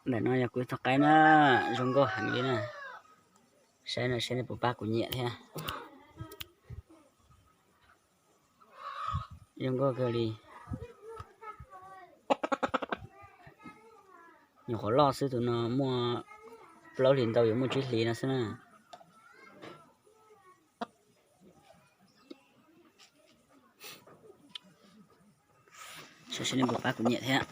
Ntawm no yog kuv ib txoj qaib na, zoo nkauj heev li na. Saib no saib nej puas pab kuv nyiam thiab. Zoo nkauj kawg li. Nyuam qhuav loj xwb, tus no muaj plaub hlis ntau, yuav muaj tsib hlis no xwb na. Saib seb nej puas pab kuv nyiam thiab.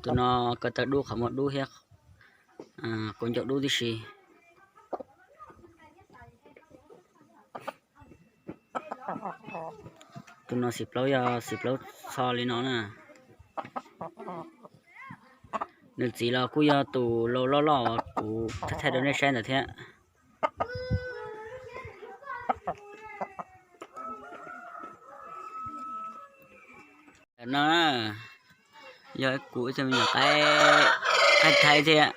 Tus no ko taw dub, qhov muag dub thiab, kua ncauj dub tib si. Tus no xim plaub yog xim plaub txho li no na. Nws txiv los kuj yog tus laus loj loj uas kuv thaij rau nej saib ntawd thiab. Ntawm no yog kuv ib tug me nyuam qaib, qaib Thaib thiab.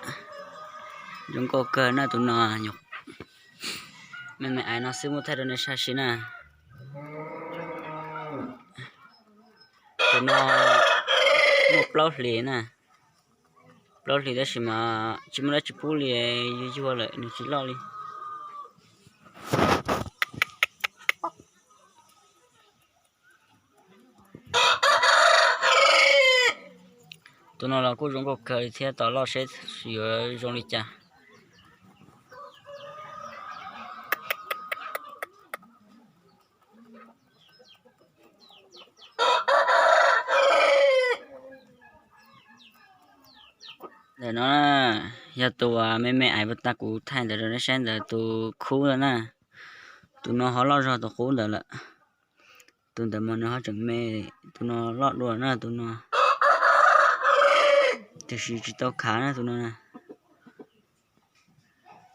Zoo nkauj kawg na tus no. Me me aiv no xwb muab thaij rau nej saib si na. Tus no muaj plaub hlis na. Plaub hlis tab sis mas tsis muaj dab tsi pub li, yuag yuag lawm nws tsis loj li. Tus no los kuj zoo nkauj kawg li thiab, tos loj seb yuav zoo li cas. Ntawm no yog tus me me aiv puag ta kuv thaij ntawd rau nej saib ntawd, tus khub ntawd na. Tus no ho loj zog tus qub ntawd lawm. Tus ntawd mas nws ho tseem me, tus no loj dua na, tus no tiam sis tsis tau khav na tus no.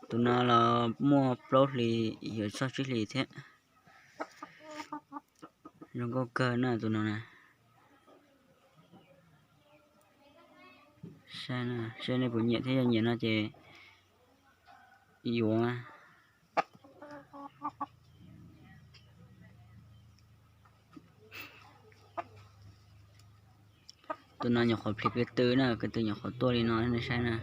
Tus no los muaj plaub hlis yuav txog tsib hlis thiab. Zoo nkauj kawg na tus no na. Saib nej puas nyiam thiab, yog nyiam no ces yuav. Tus no nyuam qhuav plhis ko tw na, ko tw nyuam qhuav tuaj li no nej saib na.